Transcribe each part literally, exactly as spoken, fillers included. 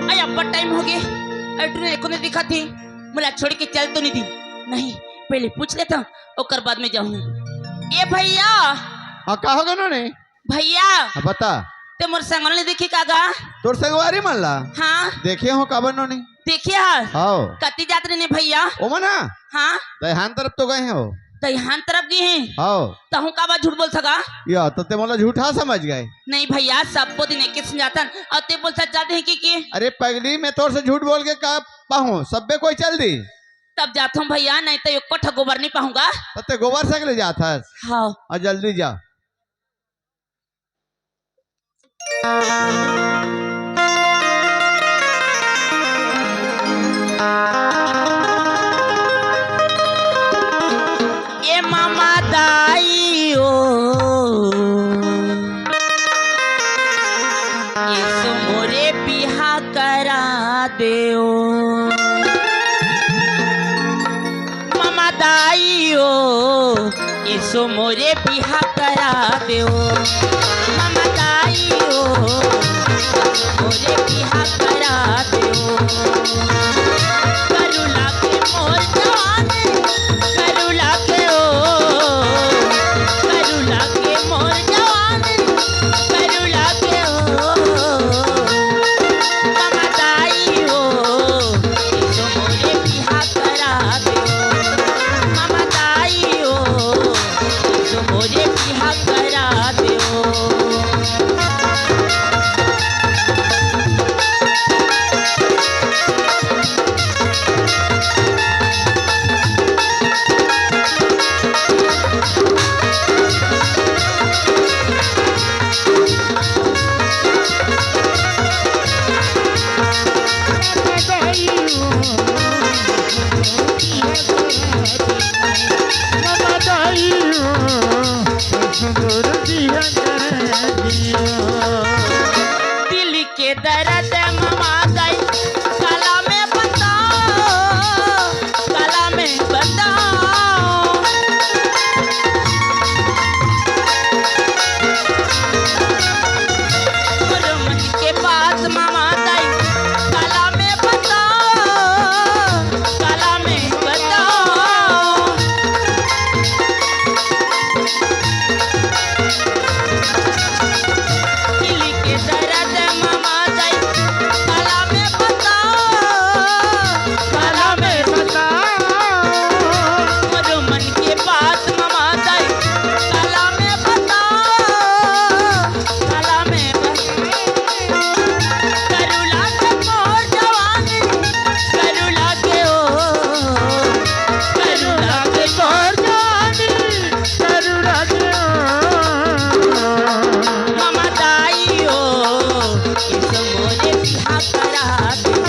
अरे अब्बड़ टाइम हो गे, अरे टूरी एको नहीं दिखत हे। मोला छोड़ के चल तो नहीं दी। नहीं, पहले पूछ लेता, ओकर बाद में जाहूँ। ए भैया। हाँ, का हो गे नोनी? भैया। हाँ, बता। ते मोर संगवारी नहीं देखे का गा? तोर संगवारी मन ला? हाँ। देखे हो, काबर नोनी? देखे हस? हाँ। कति जात रहिन भैया? ओमन हा? हाँ। दइहान तरफ तो गे हो। दइहान तरफ गे हे? हाँ। तहूँ काबर झूठ बोलथस गा? या, तो ते मोला झूठा समझ गे? नहीं भैया, सबो दिन एके संग जाथन, अउ ते बोलथस चल देहूँ कहिके। अरे पगली, मैं तोर से झूठ बोल के का पाहूँ? सब्बे कोई चल दी। तब जाथों भैया, नहीं तो एको ठा गोबर नहीं पाहूँ गा। तो ते गोबर संग ले जाथस? हाँ। अउ जल्दी जा। ए मामा दाई ओ, एसो मोरे बिहा करा देव। मामा दाई ओ, एसो मोरे बिहा करा देव। मामा दाई ओ, मोरे बिहा करा देव। करुला के मोर जवान, करुला के ओ, करुला के मोर जवान, करुला के ओ। मामा दाई ओ, एसो मोरे बिहा करा देव। मामा दाई ओ, एसो मोरे बिहा करा देव। दिल के दर्द मामा दाई, काला में बताओ, काला में बताओ। मोर मन के बात मामा दाई, काला में बताओ, काला में बताओ। दिल के दर्द मामा दाई, काला में बताओ, काला में बताओ। मोर मन के बात मामा दाई, काला में बताओ, काला में बताओ। करुला के मोर जवानी, करुला के ओ, करुला के मोर जवानी, करुला के ओ। मामा दाई ओ, एसो मोरे बिहा करा देव।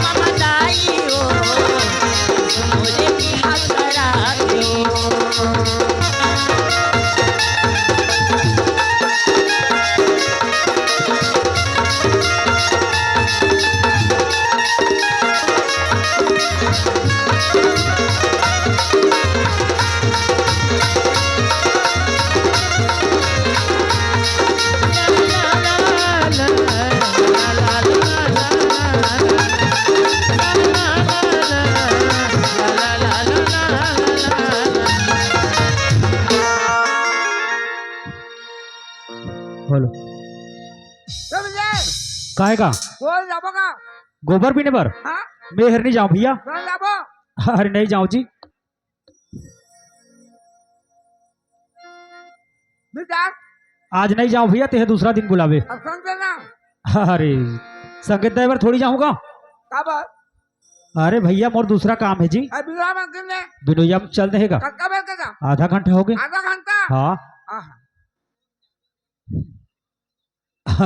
मामा दाई ओ, एसो मोरे बिहा करा देव। काहे का? बोल जाबो का? गोबर बीने बर? हाँ। मैं हर नहीं जाऊँ भैया। बोल जाबो। अरे नहीं जाऊँ जी। नहीं जा। आज नहीं जाऊँ भैया, तेहे दूसरा दिन बुलावे। अब संग देना। अरे, संगीत ड्राइवर थोड़ी जाऊँगा। का बात? अरे भैया, मोर दूसरा काम है जी। अरे बिगड़ा मत दिन ने। बिनोइया में चल देगा। कब, कब है तेरा? आधा घंटा हो गया। आधा घंटा? हाँ। आहा।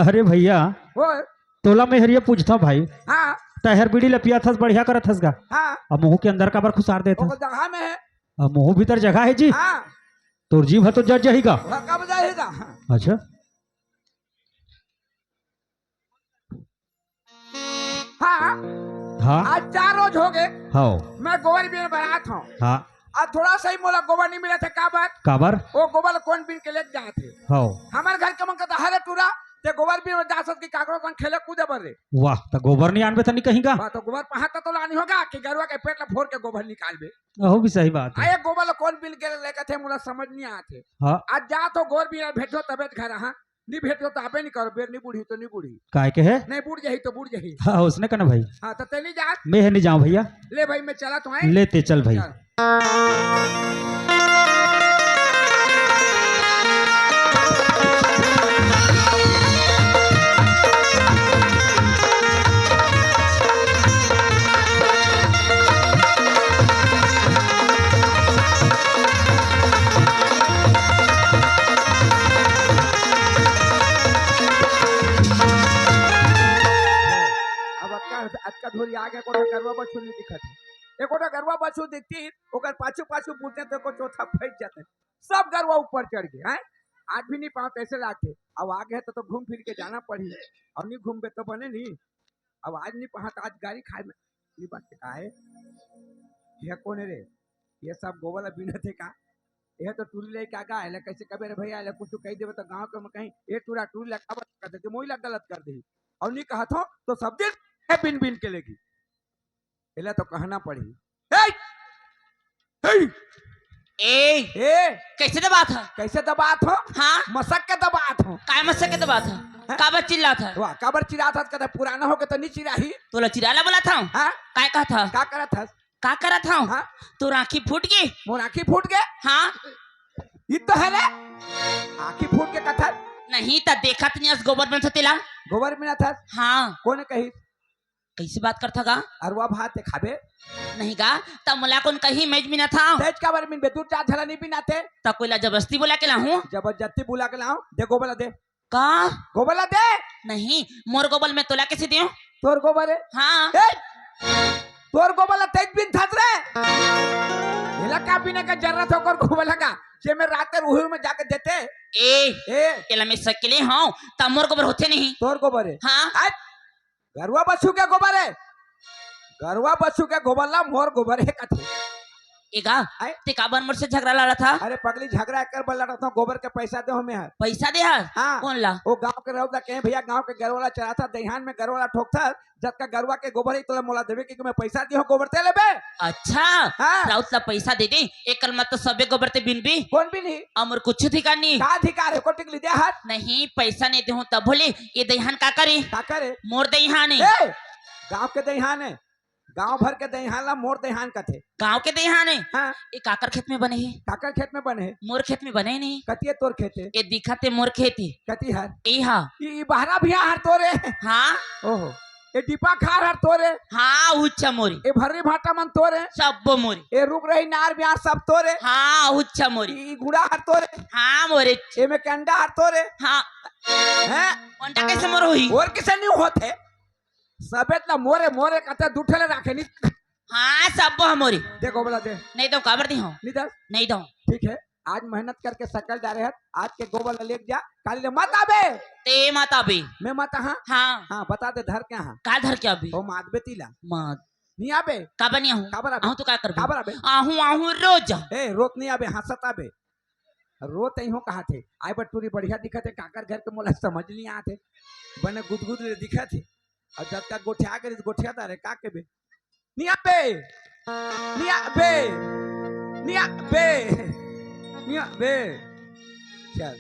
अरे भैया, ओए। तोला मैं हरिया पूछता भाई। हाँ। तैहर बीड़ी ल पिया थस, बढ़िया करत हस गा। हाँ। अब मुंह के अंदर काबर खुसार देत हस? ओकर जगह में है। अब मुंह भीतर जगह है जी। हाँ। तोर जीभ ह तो जर जाही गा। वह कब जाएगा? अच्छा। हाँ। हाँ। आज चार रोज हो गए। हाँ। मैं गोबर बीने बर आत हूँ। हाँ। आज थोड़ा सा ही मोला गोबर नहीं मिला था, काबर? काबर? वो गोबर ल कोन बीन के लेके जात हे? हाँ। हमारे घर के मन कहता, "अरे टूरा, ते गोबर बीने बर जात हस कि काकरो संग खेले कूदे बर रे?" वाह, त गोबर नहीं आनबे त नहीं कहीं का? वाह, तो गोबर पहाड़ तो लानी होगा कि गरुआ के पेट ला फोड़ के गोबर निकालबे। अहो भी सही बात है। अरे गोबर ल कोन बीन के लेके थे, मोला समझ नहीं आत हे। हाँ। आज जात हो गोबर बीने भेजो तबे घर, हाँ। नी भेजो तो आबे नी करो, बेर नी बूढ़ी तो नी बूढ़ी। काय के है? नहीं बूढ़ जाही तो बूढ़ जाही। हाँ, उसने कहना भाई। हाँ, तो तेली जा। मैं है नहीं जाऊँ भैया। ले भाई, मैं चला तो आए। लेते चल भाई। चल। अब अतका, अतका धोरी आ गया, कोनो गरुआ बछू नहीं दिखत हे। एको ठो गरुआ बछू दिखती, ओकर पाछू पाछू बूलते तो को चौथा फैस जाते। सब गरुआ ऊपर चढ़ गए हैं। आज भी नहीं पाओ, कैसे लाते? अब आ गए तो, तो घूम फिर के जाना पड़ी, और नहीं घूमबे तो बने नहीं। अब आज नहीं पहा तो आज गारी खाए में नहीं बात का है। ये कौन है रे? ये सब गोबर ला बीनत हे का? ये तो टूरी लेके आ गा, एला कैसे कबे रे भैया, एला कुछ कह देबे तो गांव के में कहीं, "ए टूरा, टूरी ला काबर कर देते, मोई ला गलत कर दे।" और नहीं कहत हो तो सब दिन ए बीन बीन के लेगी। एला तो कहना पड़ी। ए! ए! ए! ए! कैसे दबात ह? कैसे दबात हो? हाँ? मसक के दबात हो। काय मसक के दबात ह? हैं? काबर चिल्लात ह? वाह, काबर चिल्लात ह? कहता पुराना हो के तो नहीं चिल्लाही। तोला चिल्लाला बोलत हूँ। हाँ? काय कहत ह? का करत हस? का करत हूँ? हाँ? तोर आँखी फूट गे? मोर आँखी फूट गे? हाँ। ये तो है रे। आँखी फूट के कथस? नहीं त देखत नहीं हस गोबर बीनत हस तेला। गोबर बीनत हस? हाँ। कोन कही? कैसे बात करथा गा? अरुआ भात ते खाबे? नहीं गा, त मोला कोन कही मैं बीनत हूँ? तेज काबर बीनबे, दू चार झला नहीं बीनत हे। त कोई ला जबरदस्ती बुला के लाहूँ? जबरदस्ती बुला के लाहूँ, दे गोबर ला दे। का? गोबर ला दे। नहीं, मोर गोबर मैं तोला कैसे देऊँ? तोर गोबर है? हाँ। ए! तोर गोबर ला तेज बीनथस रे। एला का बीने का जरूरत हो, ओकर गोबर लगा। जे मैं रात के रूही में जाके देते। ए, ए। एला मैं सकेले हूँ, त मोर गोबर होथे नहीं। तोर गोबर है? हाँ। हट। गरुआ बछू के गोबर है। गरुआ बछू के गोबर ला मोर गोबर है कथे। ए गा, आय? ते काबर मोर से झगड़ा लड़त हा? अरे पगली, झगड़ा एकर बर लड़त हूँ, गोबर के पैसा दे हमें हर। पैसा दे हर? हाँ। कौन ला? वो गांव के रउत ला कहे, "भैया, गांव के गरुआ ला चराथा, दहियान में गरुआ ला ठोकथा, जतका गरुआ के गोबर है, तोला मोला देवे के मैं पैसा दे हूँ, गोबर ते लेबे।" अच्छा, हाँ। रउत ला पैसा दे दे, एकर मतलब सबे गोबर ते बीनबे? कौन बीनही? अमर कुछ अधिकार नहीं। का अधिकार है? को टिकली दे हर? नहीं, पैसा नहीं दे हूँ तब बोले, ये दहियान का करे? का करे? मोर दहियान है। ए, गांव के दहियान है। गांव भर के दहियान ला मोर दहियान कथे। गांव के दहियान हे? हाँ। ए काकर खेत में बने हे? काकर खेत में बने हे? मोर खेत में बने नहीं। कतिये तोर खेत हे? ए दिखत हे मोर खेत हे। कति हर? ए हा। ई, ई बहरा भुइयां हर तोरे। हाँ। ओहो। ए डीपा खार हर तोरे। हाँ, उच्चा मोरी। ए भर्री भाटा मन तोरे। सब मोरी। ए रुख रही नार बियार सब तोरे। हाँ, उच्चा मोरी। ई गुड़ा हर तोरे। हाँ, मोरे। ए में कंडा हर तोरे। हाँ। हैं? कंडा कैसे मोर होही? और किसे नहीं होते? सबेत ला मोरे, मोरे कथे दू ठेले राखे नी। हाँ, सब्बो हमोरी। दे गोबर ला दे। नहीं दो, काबर दी हो? नहीं दस। नहीं दो। ठीक है, आज मेहनत करके सकल डारे हस, आज के गोबर ला लेके जा, काली ले मत आबे। ते मत आबे। मैं मत, हाँ? हाँ। हाँ, बता दे धर के, हाँ। का धर के आबे? ओ मात बेटी ला। मात। नहीं आबे। काबर नहीं आहूँ? काबर आबे? आहूँ तो का करबे? काबर आबे? आहूँ, आहूँ रोज। ए, रोज नहीं आबे, हंसत आबे। रोत इहो कहाथे, "आय बटूरी बढ़िया दिखत हे, काकर घर के मोला समझ नहीं आत हे, बने गुदगुद ले दिखत हे।" अउ जब तक गोठिया गे रहिस, गोठिया तारे का केबे, "निया बे, निया बे, निया बे, निया बे।" चल।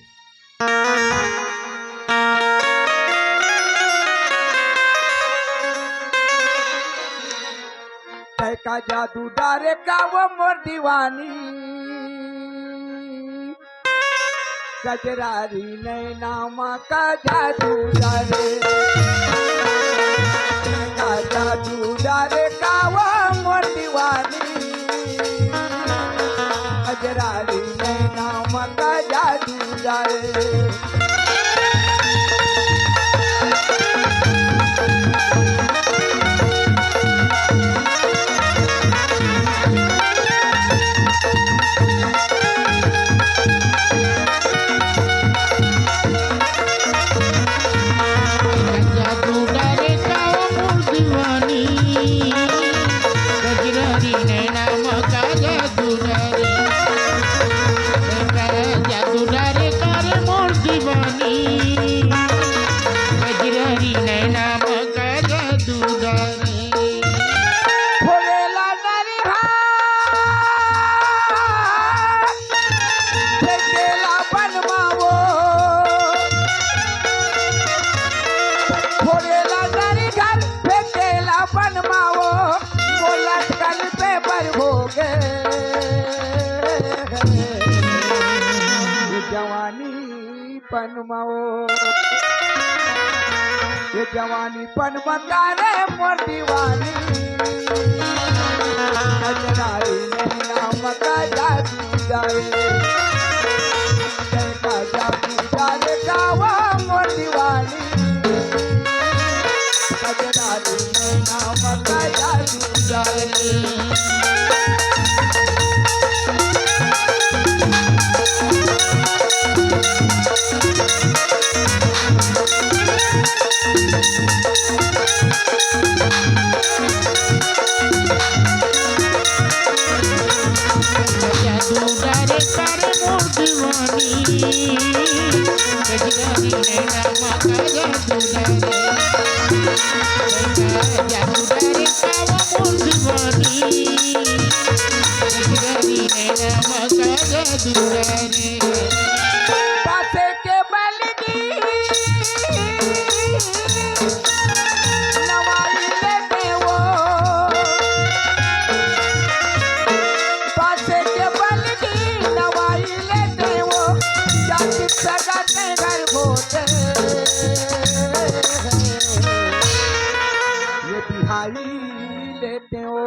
का जादू डारे का वो मोर दीवानी, कजरारी नैना मा का जादू डारे, का जादू डारे का वो मोर दीवानी, कजरारी नैना मा का जादू डारे। जादू डारे का ओ मोर दीवानी, कजरारी नैना मा का जादू डारे, का जादू डारे का रे मोर दीवानी, कजरारी नैना मा का जादू डारे। फोड़ेला नरिहा, फेंकेला बन मा वो। फोड़ेला नरिहा, फेंकेला बन मा वो। बोला कल पे बर हो गे। ये जवानी पन मा वो। ये जवानी पन मा का रे मोर दीवानी, कजरारी नैना मा का जादू डारे, का जादू डारे का वो मोर दीवानी, कजरारी नैना मा का जादू डारे। जादू डारे का रे मोर दीवानी, कजरारी नैना मा का जादू डारे। जादू डारे का वो मोर दीवानी, कजरारी नैना मा का जादू डारे। पासे के बलगी नवाई लेते वो। पासे के बलगी नवाई लेते वो। जाति सगत घर होते। ये बिहाई लेते हो,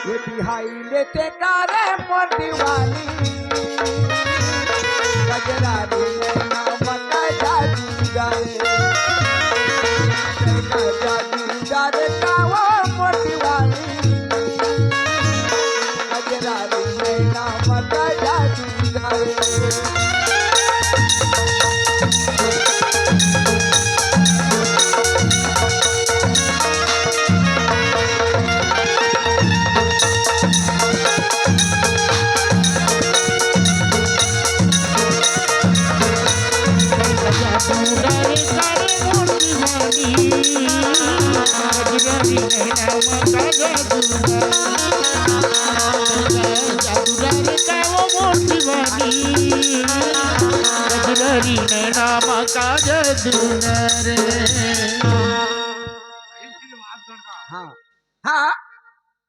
ये बिहाई लेते का रे मोर दीवानी, कजरारी नैना मा का जादू डारे, का जादू डारे का वो मोर दीवानी, कजरारी नैना मा का जादू डारे। हाँ, हाँ,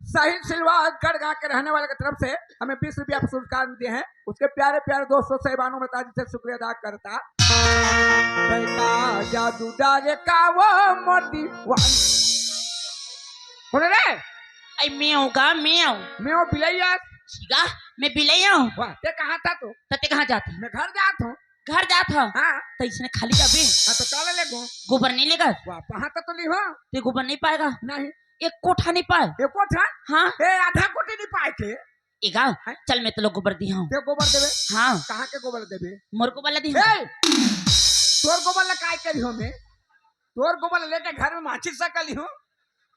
शहीद सिलवास गढ़ गांव के रहने वाले की तरफ से हमें बीस रुपया पुरस्कार दिए हैं। उसके प्यारे प्यारे दोस्तों, साहिबानों, माता जी से शुक्रिया अदा करता। का जादू डारे का वो मोर दीवानी। कौन रे? आई मैं हूँ का, मैं हूँ। मैं हूँ बिलैया। ठीक है, मैं बिलैया हूँ। वाह, ते कहाँ था तू? त ते कहाँ जात है? मैं घर जात हूँ। घर जात हूँ? हाँ। त इसने खाली जाबे? हाँ, तो काला लेगो। गोबर नहीं लेगा? वाह, कहाँ तो, तो नहीं हो? ते गोबर नहीं पाएगा? नहीं। एक कोठा नहीं पाए? एक कोठा? हाँ। ए, आधा कोठी नहीं पाए के? एगा, हैं? चल मैं तो लोग गोबर दी हूँ। ते गोबर देबे? हाँ। कहाँ के गोबर देबे? मोर गोबर ला दी हूँ। ए! तोर गोबर ला काय करी हो मैं? तोर गोबर ला लेके घर में माछी सकली हूँ।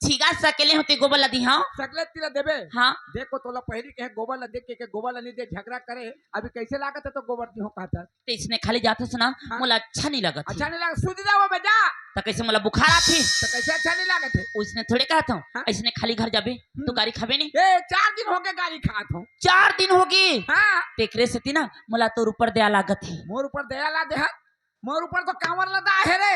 छीगा सकले हूँ ते गोबर ला दी हूँ। सकले तिला देबे? हाँ। देखो तोला पहली कहे गोबर ला देख के, के गोबर ला नहीं दे झगड़ा करे। अभी कैसे लागत है तो गोबर दी हूँ कहता। ते इसने खाली जात हो सुना, हाँ। मोला अच्छा नहीं लगत है। अच्छा नहीं लगा, सूझ जाओ बे, जा। तो कैसे मोला बुखार आथे? तो कैसे अच्छा नहीं लागत है? उसने थोड़े कहत हूँ, हाँ। इसने खाली घर जाबे, हम्म। तो गारी खाबे नहीं। ए, चार दिन हो गए गारी खात हूँ। चार दिन हो गए? हाँ। तेकरे सेती ना, मोला तोर ऊपर दया लागत है। मोर ऊपर दया ला दे है? मोर ऊपर तो कांवर लदा है रे।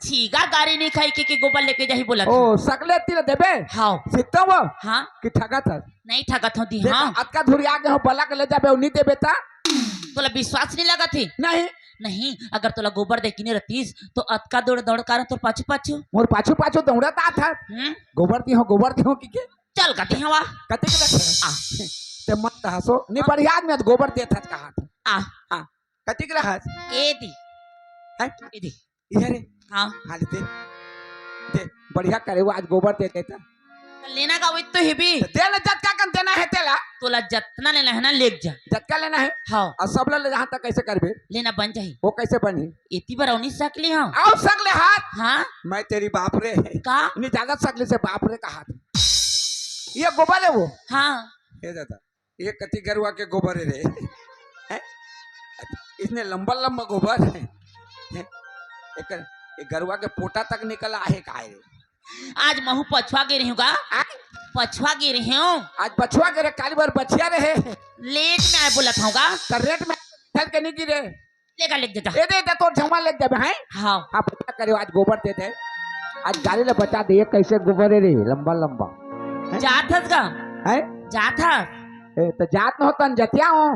छीगा गारी नहीं खाई के, के गोबर लेके जाही बोलत हूँ। ओ, सकले तिला देबे? हाँ। सीता वो? हाँ। कि ठगत हस? नहीं ठगत हूँ दी, देख, हाँ। अतका धुरी आ गए हो, बला के ले जाबे, नहीं देबे ता? तोला विश्वास नहीं लगत हे? नहीं। नहीं, अगर तोला गोबर दे के नहीं रहतीस, तो अतका दौड़ दौड़ कर तोर पाछू पाछू। मोर पाछू पाछू दौड़त आत हस। हम्म। गोबर दी हो, गोबर दी हो कि के? चल कती हवा। कती के रखे? आ। ते मत हंसो, नहीं हाँ। बढ़िया आदमी है, गोबर देत हस कहा था। आ। हाँ। कती के रहस? ए दी। हैं? ए दी। इहे रे। हाँ। हाँ, ले दे। दे, बढ़िया करे, वो आज गोबर दे देता। लेना का वही तो हेबी। तो दे ना, जतका कन देना है तेला। तोला जतना लेना है ना, लेके जा। जतका लेना है? हाँ। और सब ले, ले जहाँ तक कैसे करबे? लेना बन जाही। वो कैसे बनी? एती बार औनी सकली हाँ। आओ सकले हाथ। हाँ। मैं तेरी बाप रे। का? नहीं ज्यादा सकले से बाप रे कहा था। ये गोबर है वो? हाँ। ये दादा। ये कति गरुआ के गोबर है रे। हैं? इसने लंबा लंबा गोबर है। हैं? एक, एक गरुआ के पोटा तक निकला है काय रे? आज महू पछुआ गे रही हूँ गा। आ? पछुआ गे रही हूँ। आज पछुआ गे रहे, काली बार बछिया रहे। लेट में आए बोलत हूँ गा। तो रेट में चल के नहीं गिरे। लेगा, लेके जा। ए दे, दे, तोर झमा लेके जाबे, हैं? हाँ। हाँ, पता करे, आज गोबर दे दे। आज गाड़ी ले बचा दे, ये कैसे गोबर है रे, लंबा लंबा। हैं? जात हस गा? हैं? जात हस? ए, तो जात न होता न जतिया हो।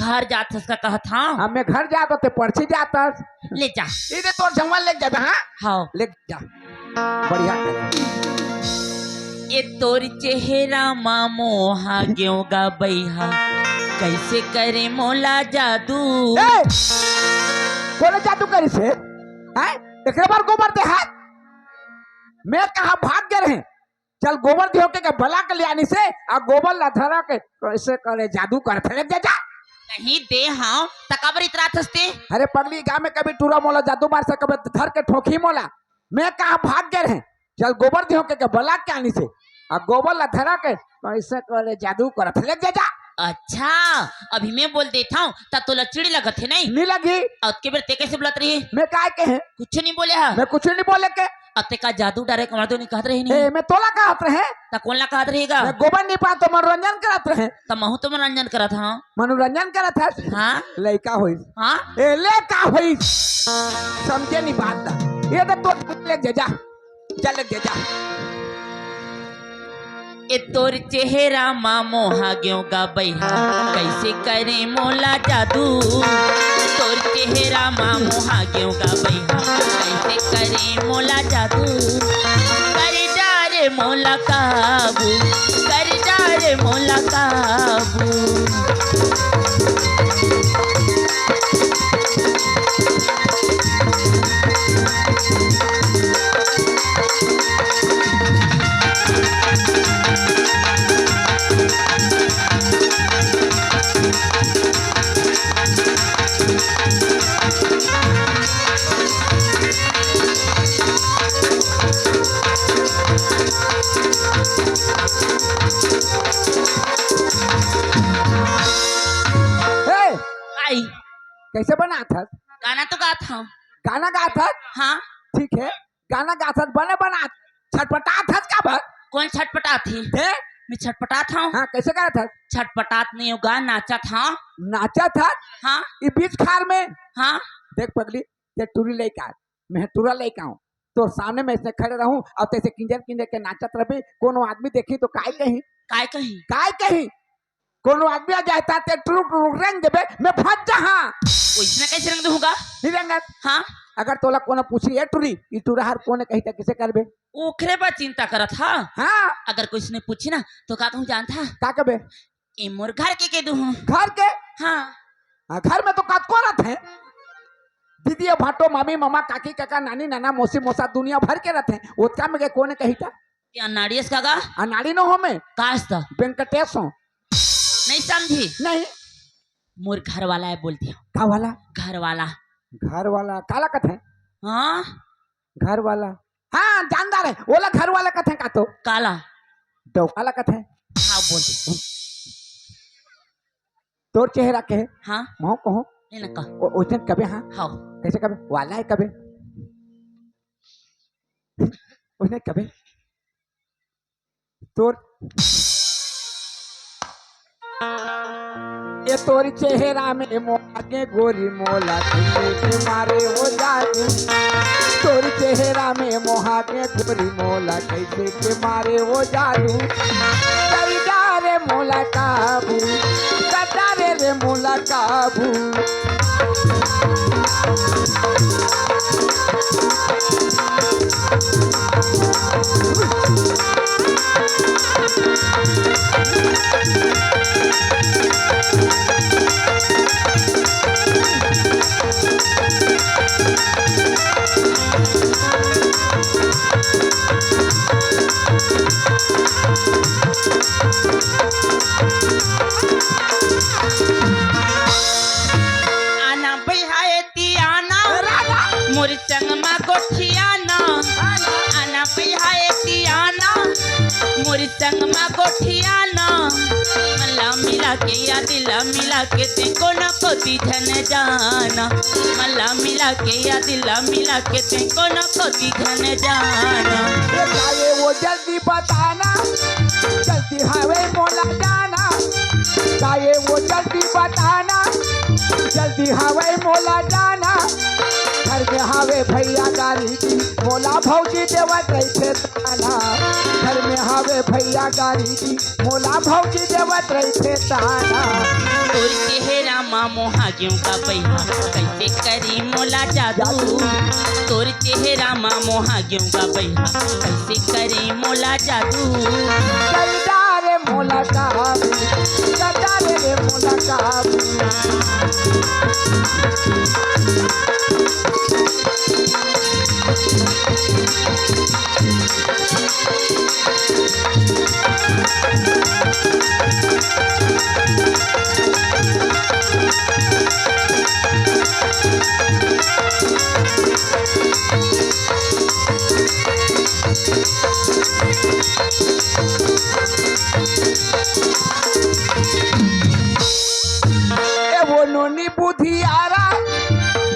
घर जात हस का कहत हाँ। हाँ, मैं घर जात होते, पर्ची जात हस। ले जा। ए दे, तोर झमा लेके जाबे, हाँ? हाँ। लेके जा। बढ़िया करे। ए तोर चेहरा मा मोहा गेव गा बइहा, कैसे करे मोला जादू। ए! कोने जादू करिस हे? हैं? एकरे बार गोबर दे हाथ। मैं कहा भाग गे रहे। चल गोबर दिहो के, के बला के ले आनी से, आ गोबर ला धरा के कैसे करे जादू करथे ले जा, जा। नहीं दे हाँ, त काबर इतरात हस ते? अरे पगली, गाँव में कभी टूरा मोला जादू मार से कभी धर के ठोकी मोला। मैं कहा भाग गे रहे, चल गोबर दिहो के, के बला के आनी से, आ गोबर ला धरा के कैसे करे जादू करथे ले जा, जा। अच्छा, अभी मैं बोल देत हूँ, त तोला चिड़ी लगत हे नहीं? नहीं लगी। अउ अतके बेर ते कैसे बोलत रही? मैं काय कहे? कुछ नहीं बोले हा। मैं कुछ नहीं बोले के। अब ते का जादू डारे कमर दो नहीं कहत रही नहीं? ए, मैं तोला कहत रहे। त कोन ला कहत रही गा? मैं गोबर नहीं पा तो मनोरंजन करत रहे। त महू तो मनोरंजन करत हाँ। मनोरंजन करत हस? हाँ। लइका होइस। हाँ। ए, ले का होइस? समझे नहीं बात दा। ये तो तोर ले जा, जा। जा ले जा, जा। ए तोर चेहरा मा मोहा गेव गा बइहा, कैसे करे मोला जादू। तोर चेहरा मा मोहा गेव गा बइहा, कैसे करे मोला जादू। कर डारे मोला काबू, कर डारे मोला काबू। ए! आई। कैसे बनात हस? गाना तो गात हूँ। गाना गात हस? हाँ। ठीक है, गाना गात हस, बने बनात, छटपटात हस का बर? कोन छटपटात हे? हैं? मैं छटपटात हूँ। हाँ, कैसे करत हस? छटपटात नहीं होगा, नाचत हूँ। नाचत हस? हाँ। ई बीच खार में? हाँ। देख पगली, ते टूरी लइका, मैं टूरा लइका हूँ। तोर सामने में ऐसे खड़े रहूं अउ तैसे किंजर किंजर के नाचत रहे, कोनो आदमी देखी तो काय कही? काय कही? काय कही? कोनो आदमी आ जाए त ते टुरुक टुरुक रेंग देबे, मैं फंस जाहां। ओइसने कैसे रेंग दूंगा? नहीं रेंगत। हाँ। अगर तोला कोनो पूछी, "ए टुरी, ई टुरा हर कोने कही त किसे करबे?" ओखरे बा चिंता करत हा। हाँ। अगर कोइसने पूछी ना, तो का कहूँ जानत हा? का कबे? ए मोर घर के कह दूँ। घर के? हाँ। हाँ, घर में तो कतको रथे। दीदी, भाटो, मामी, मामा, काकी, काका, नानी, नाना, मौसी, मौसा, दुनिया भर के रथे। ओतका में के कोने कही था? या नाड़ियस का गा? आ, नाड़ी नो हो मैं। कास था? वेंकटेश हो। नहीं समझी? नहीं। मोर घर वाला है बोल दिया। का वाला? घर वाला। घर वाला, काला कथे? हाँ। घर वाला। हाँ, जानदार है। ओला घर वाला कथे का तो? काला। डौका ला कथे। हाँ, बोल दे। तोर चेहरा के? हाँ। महूँ कहूँ? नहीं ना कह। ओ, ओइसन कबे हाँ? हाँ। कैसे कबे? वाला है कबे? ओइसन कबे? तोर ए तोर चेहरा में मोला के गोरी मोला के मारे हो जादू। तोर चेहरा में मोहा के थोरी मोला कैसे के मारे वो जादू। करी डारे मोला काबू, कर डारे रे मोला काबू। आना बिहाए ती आना, मोर संग मा गोठियाना। आना बिहाए ती आना, मोर संग मा गोठियाना। मन ला मिला के या दिल ला मिला के ते कोनो कोती झन जाना। मन ला मिला के या दिल ला मिला के ते कोनो कोती झन जाना। ए काये वो जल्दी बताना, जल्दी हवे मोला जाना। काये वो जल्दी बताना, जल्दी हवे मोला जाना। घर में हवे भैया गारी दी, मोला भौजी देवत रहिथे ताना। घर में हवे भैया गारी दी, मोला भौजी देवत रहिथे ताना। तोर चेहरा मा मोहा गेहूं का पैहा, कैसे करी मोला जादू। तोर चेहरा मा मोहा गेहूं का पैहा, कैसे करी मोला जादू। कर डारे मोला काबू, कर डारे रे मोला काबू। ए वो नोनी बुधियारा,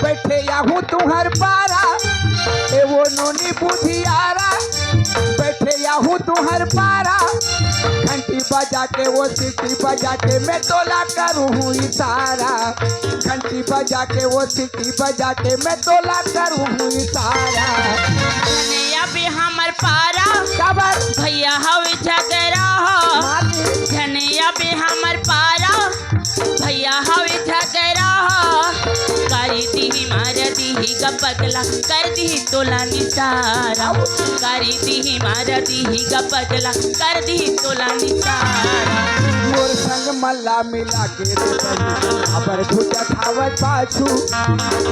बैठे याहू तुहर पारा। ए वो नोनी बुधियारा, बैठे याहू तुहर पारा। घंटी बजा के वो सीटी बजा के मैं तोला करूँ हूँ इशारा। घंटी बजा के वो सीटी बजा के मैं तोला करूँ हूँ इशारा। धनिया भी हमर पारा, काबर? भैया हवे झगड़ा हो। मालिक। धनिया भी हमर पारा, भैया हवे झगड़ा हो। करी दिही मार दिही ग पगला, कर दिही तोला निसारा। करी दिही मार दिही ग पगला, कर दिही तोला निसारा। मोर संग मल्ला मिला के रे बहिनी, अबर घुटत हावत पाछू।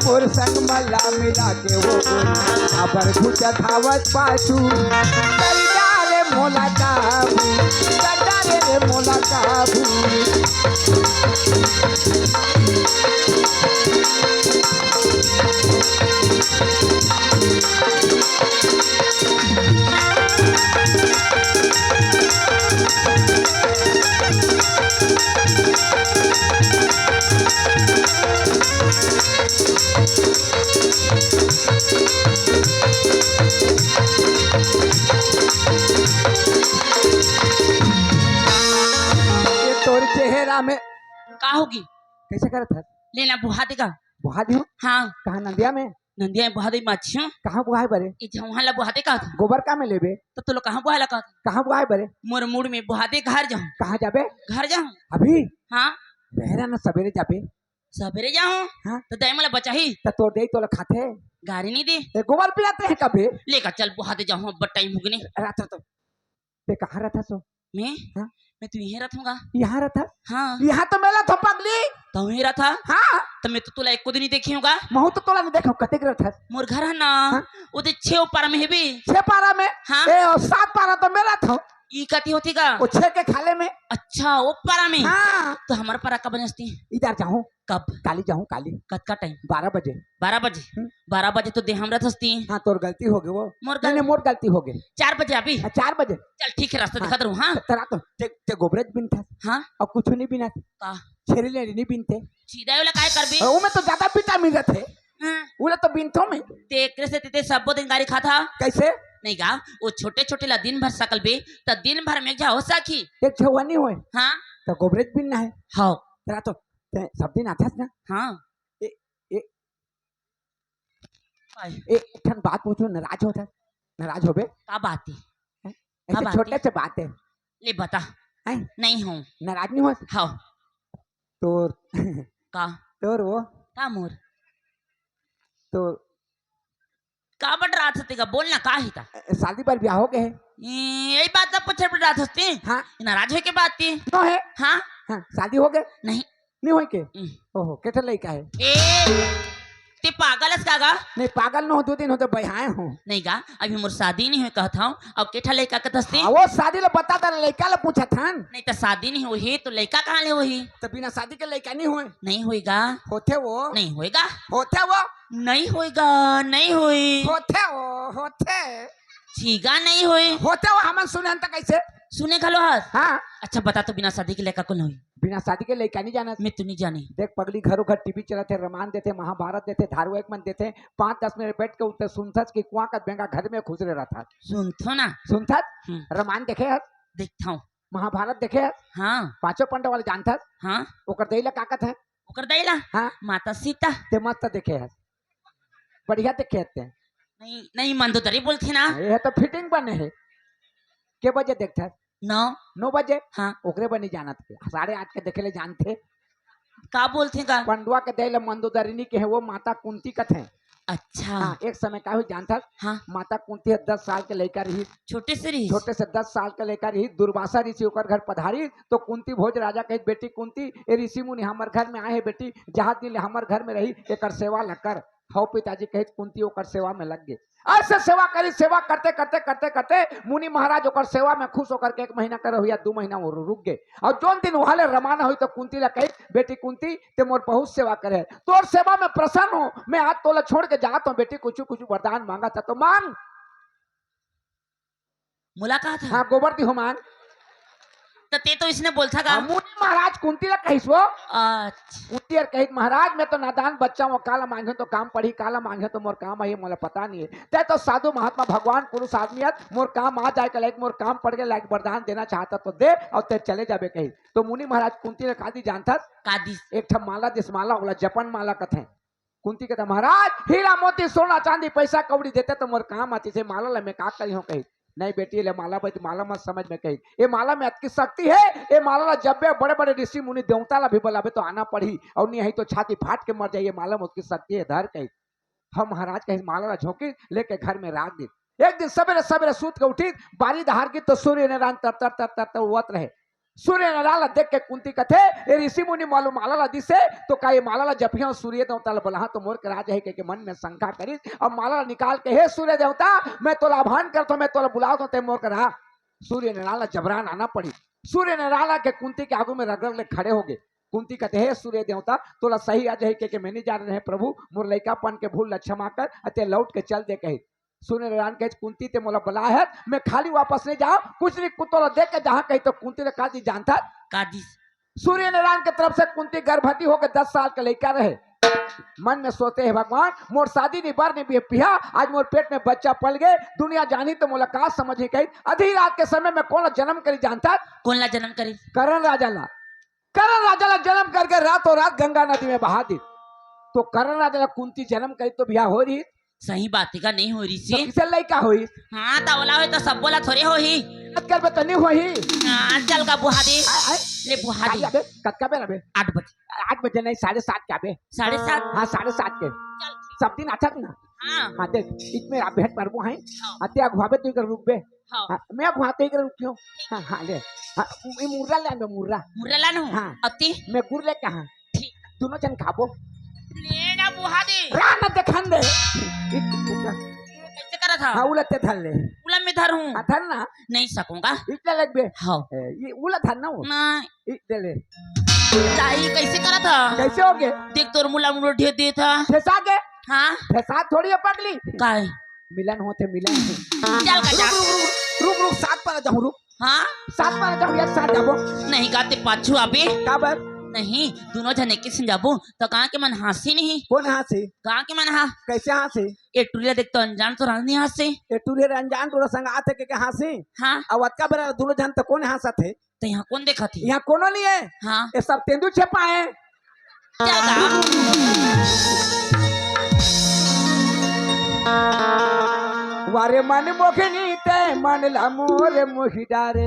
मोर संग मल्ला मिला के वो गोरी, अबर घुटत हावत पाछू। कर डारे मोला काबू, कर डारे रे मोला काबू। ये तोर चेहरा में का होगी? कैसे करत हस? लेना बुहा देगा। बुहा दियो? हाँ। कहाँ नंदिया में? नंदिया में बुहा दे माछिया। कहाँ बुहाए बरे? ई झौहा ला बुहा दे का था? गोबर का में लेबे? तो तू लोग कहाँ बुहा ला का था? कहाँ बुहाए बरे? मोर मूड में बुहा दे घर जाऊँ। कहाँ जाबे? घर जाऊँ। अभी? हाँ। बहरा ना सबेरे जाबे। सबेरे जाऊँ? हाँ। तो दाई मोला बचाही। तो तोर दे तोला खाथे। गारी नहीं दे। ए गोबर पिलाते हैं कभी? लेकर चल बुहा दे जाऊँ, अब टाइम हो गने। रात तो ते कहाँ रहता सो? मैं? हाँ? मैं तो यहीं रहता हूँ गा। यहाँ रहता? हाँ। यहाँ तो मैं रहता हूँ पगली। तो यहीं रहता? हाँ। तो मैं तो तोला एको दिन नहीं देखी हूँ गा। महू तो तोला नहीं देखा हूँ, कतेक रहता? मोर घर है ना, हाँ? वो दे छे पारा में है भी। छे पारा में? हाँ। ए, और सात पारा तो मैं रहता हूँ। ई कती होती गा? वो छे के खाले में। अच्छा, वो पारा में? हाँ। तो हमारा पारा कब बजती? इधर जाऊँ। कब? काली जाऊँ, काली। कतका टाइम? बारह बजे। बारह बजे? हम्म। बारह बजे तो देहाम रहत हस्ती। हाँ, तोर गलती हो गई वो। मोर नहीं, गल- नहीं, मोर गलती हो गई। चार बजे अभी? हाँ, चार बजे। चल, ठीक है, रास्ता हाँ। दिखात रहूँ, हाँ? तेरा तो, ते, ते गोबरेज बिनता। हाँ? और कुछ नहीं बिना। का? छेरी लेरी नहीं बिनते। सीधा वाला काय करबे? वो में तो ज्यादा विटामिन रहते। हाँ। वो ला तो बिनतो में। ते एकरे से ते, ते सबो दिन गारी खाता? कैसे? नहीं गा, वो छोटे-छोटे ला दिन भर सकल बे, त दिन भर में एक झा हो सकी। एक झा हुआ नहीं होए। हाँ। तो गोबरेज बिनना है। हाँ। तेरा तो, ते सब दिन आथस ना? हाँ। ए, ए, काय? ए, एक ठन बात पूछो, नाराज होत हस? नाराज होबे? का बात हे? हैं? का ऐसे बात छोटे हे? से बात हे। ले बता। हैं? नहीं हूँ। नाराज नहीं होत? हाँ। तोर का? तोर वो? का मोर? तो का बड़ रात होती का? बोल ना, का ही था? ए, शादी बर ब्याह हो गए हे? ए, यही बात तो पूछे बड़ रात होती। हाँ। नाराज होय के बात थी। नो हे। हाँ। हाँ, शादी हो गए? नहीं। नहीं होय के? हम्म। ओहो, केठा लइका हे? ए, ते पागल हस का गा? नहीं, पागल न हो, दो दिन हो तो बहाए हो। नहीं गा, अभी मोर शादी नहीं होय कहत हूँ। अब केठा लइका कहत हस ते? हाँ, वो शादी ले बता दे, लइका ले पूछत हन। नहीं तो शादी नहीं होही तो लइका कहाँ ले होही? तो बिना शादी के लइका नहीं होय? नहीं होय गा। होथे वो। नहीं होय गा। होथे वो। नहीं होय गा, नहीं होय। होथे वो, होथे। छीगा नहीं होय। होथे वो, हमन सुने हन त कैसे? सुने घलो हस? हाँ। अच्छा बता तो, बिना शादी के लइका कोन होही? बिना शादी के लइका नहीं जानत। मैं तो नहीं जानी। देख पगली, घरों घर टीवी चलत हे, रामायण देथे, महाभारत देथे, धारावाहिक मन देथे, पाँच दस मिनट बैठ के उठे सुनथस कि कुआं का बेंगा घर में खुसरे रहथस। सुनथो ना। सुनथस? हम्म। रामायण देखे हस? देखथो। महाभारत देखे हस? हाँ। पांचों पांडव वाले जानथस? हाँ। ओकर दई ला का कथे? ओकर दई ला? हाँ। माता सीता। ते मस्त देखे हस, बढ़िया देखे हस ते। नहीं, नहीं, मंदोदरी बोलथे ना। ये तो फिटिंग बने हे। के बजे देखथस? नौ। नौ बजे? हाँ। ओकरे बर नहीं जानत हे, साढ़े आठ के देखे ले जानथे। का बोलथे का? पंडवा के दई ला मंदोदरिनी कहे, वो माता कुंती कथे। अच्छा। हाँ, एक समय का हुई जानथस? हाँ। माता कुंती ह दस साल के लइका रही। छोटे से रही? छोटे से दस साल के लइका रही, दुर्वासा ऋषि ओकर घर पधारी, तो कुंती भोज राजा कहिस, "बेटी कुंती, ए ऋषि मुनि हमर घर में आए हे बेटी, जहाँ दिन ले हमर घर में रही, एकर सेवा ल कर।" हव पिताजी कहिस, कुंती ओकर सेवा में लग गे। ऐसे सेवा करी, सेवा करते, करते, करते, करते मुनि महाराज ओकर सेवा में खुश होकर के एक महीना के रहुइया, दू महीना वो रु-, रुक गे। और जोन दिन वहाँ ले रवाना होइस तो कुंती ला कहिस, "बेटी कुंती, ते मोर बहुत सेवा करे हे, तोर सेवा में प्रसन्न हूँ, मैं आज तोला छोड़ के जात हूँ बेटी, कुछ, कुछ वरदान मांगत हस तो मांग।" मुलाकात हे? हाँ, गोबर दिहो मांग। तो ते तो इसने बोलथा का? हाँ, मुनि महाराज कुंती ला कहिस वो। अच्छा। कुंती हर कहिस, "महाराज, मैं तो नादान बच्चा हूँ, काला मांगे तो काम पड़ी, काला मांगे तो मोर काम आही, मोला पता नहीं हे। ते तो साधु महात्मा भगवान पुरुष आदमी हस, मोर काम आ जाए के लायक, मोर काम पड़ के लायक वरदान देना चाहत हस तो दे, और ते चले जाबे," कहिस। तो मुनि महाराज कुंती ला का दिस जानथस? का दिस? एक ठा माला दिस, माला, ओला जपन माला कथे। कुंती कथे, "महाराज, हीरा मोती, सोना चांदी, पैसा कौड़ी देते तो मोर काम आतिस, ए माला ला मैं का करिहूँ?" कहिस। "नहीं बेटी, ले माला बज, माला मत समझ में," कहिस। "ए माला में अतकी शक्ति हे, ए माला ला जब भी बड़े-बड़े ऋषि मुनि देवता ला भी बुलाबे तो आना पड़ही, और नहीं आई तो छाती फाट के मर जाही, ए माला में अतकी शक्ति हे, धर," कहिस। हम महाराज कहिस, माला ला झोंकिस, लेके घर में राख दिस। एक दिन सबेरे सबेरे सूत के उठिस, बारी डहर गिस तो सूर्य नारायण तर तर तर तर तर उगत रहे। सूर्य नारायण ला देख के कुंती कथे, "ए ऋषि मुनि माला ला दिस हे, तो का ए माला ला जपिहूँ सूर्य देवता ला बुलाहूँ तो मोर करा जाही?" कहिके मन में शंका करिस। अब माला ला निकाल के, "हे सूर्य देवता, मैं तोला आह्वान करत हूँ, मैं तोला बुलावत हूँ, ते मोर करा।" सूर्य नारायण ला जबरन आना पड़िस। सूर्य नारायण आके कुंती के आगू में रग रग ले खड़े हो गे। कुंती कथे, "हे सूर्य देवता, तोला सही आ जाही कहिके मैं नहीं जाने रहें प्रभु, मोर लइकापन के भूल ला क्षमा कर, अते लौट के चल दे," कहिस। सूर्य नारायण कहिस, "कुंती, ते मोला बुलाए हस, मैं खाली वापस नहीं जाओं, कुछ नहीं, कुछ तोला दे के जाहूँ," कहिस। तो कुंती ला का दिस जानथस? का दिस? सूर्य नारायण के तरफ से कुंती गर्भवती होके दस साल के लइका रहे। मन में सोचे, "हे भगवान, मोर शादी नहीं, बर नहीं बिहा, आज मोर पेट में बच्चा पल गे, दुनिया जानही तो मोला का समझही," कहिस। आधी रात के समय में कोन ला जन्म करिस जानथस? कोन ला जन्म करिस? करण राजा ला। करण राजा ला जन्म करके रातों रात गंगा नदी में बहा दिस। तो करण राजा ला कुंती जन्म करिस तो बिहा होय रहिस? सही बात हे का, नहीं होय रहिस? तो किसे लइका होइस? हाँ, त ओला होय तो सबो ला थोरे होही। आज करबे तो नहीं होही। हाँ, चल का बुहा दे। आय, आय। ले बुहा दे। काली आबे, कतका बेर आबे? आठ बजे। आठ बजे नहीं, साढ़े सात के आबे। साढ़े सात? हाँ, साढ़े सात के। चल, ठीक। सब दिन आथस ना? हाँ। हाँ, देख, इतने आप भेंट परबो हैं। हाँ। अते अगुवाबे तो इकर रुकबे। हाँ। हाँ, मैं अगुवाते इकर रुकियो। हाँ, हाँ, ले। हाँ, ये मुर्रा ले आबे, मुर्रा। मुर्रा लानहूँ? हाँ। अति? मैं गुर ले कहा। ठीक। दोनों जन खाबो। ले ना बुहा दे। रा ना देखन दे। कैसे करत हा? हाँ, उला ते धर ले। उला मैं धरहूँ। हाँ, धर ना। नहीं सकूँगा। इतना लगबे। हाँ। ए, ये उला धर ना वो। नहीं। ई दे ले। लाई, कैसे करत हा? कैसे हो गे? देख, तोर मुला मुला ढेर देत हा। फेंसा गे? हाँ। फेंसा थोड़ी हे पगली। काय? मिलन होथे, मिलन। चल का जा। रुक, रुक, रुक, रुक, रुक, साथ पर आ जाऊँ, रुक। हाँ? साथ पर आ जाऊँ, एक साथ जाबो। नहीं गा, ते पाछू आबे। काबर? नहीं, दोनों झन एके संग जाबो, तो गाँव के मन हाँसही नहीं। कोन हाँसही? गाँव के मन हा। कैसे हाँसही? ए टुरी ला देख तो अनजान टुरा नहीं हाँसही। ए टुरी ला अनजान टुरा संग आथे के, के हाँसही? हाँ। अब अतका बेरा दोनों झन तो कोन हाँसत हे? तो यहाँ कोन देखत हे? यहाँ कोनो नहीं हे। हाँ। ये सब तेंदू छेपा हे। क्या गा? वारे मन मोखनी ते मन ला मोर मोहि डारे।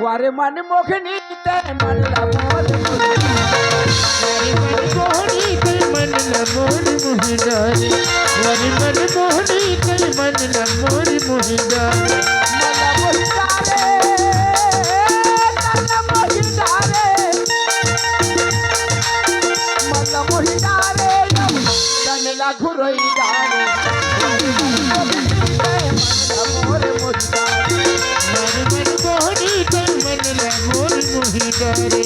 वारे मन मोखनी ते मन ला मोर मोहि डारे। वारे मन मोहनी ते मन ला मोर मोहि डारे। वारे मन मोहनी ते मन ला मोर मोहि डारे। मन ला मोहि डारे, मन ला मोहि डारे, मन ला मोहि डारे, तन ला घुरोई डारे। मन ला मोर मोहि डारे। वारे मन मोहनी ते मन ला मोर मोहि डारे।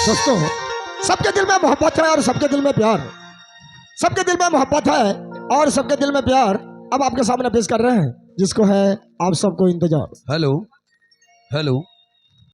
दोस्तों, सबके दिल में मोहब्बत है और सबके दिल में प्यार, सबके दिल में मोहब्बत है और सबके दिल में प्यार। अब आपके सामने पेश कर रहे हैं जिसको है आप सबको इंतजार। Hello, hello,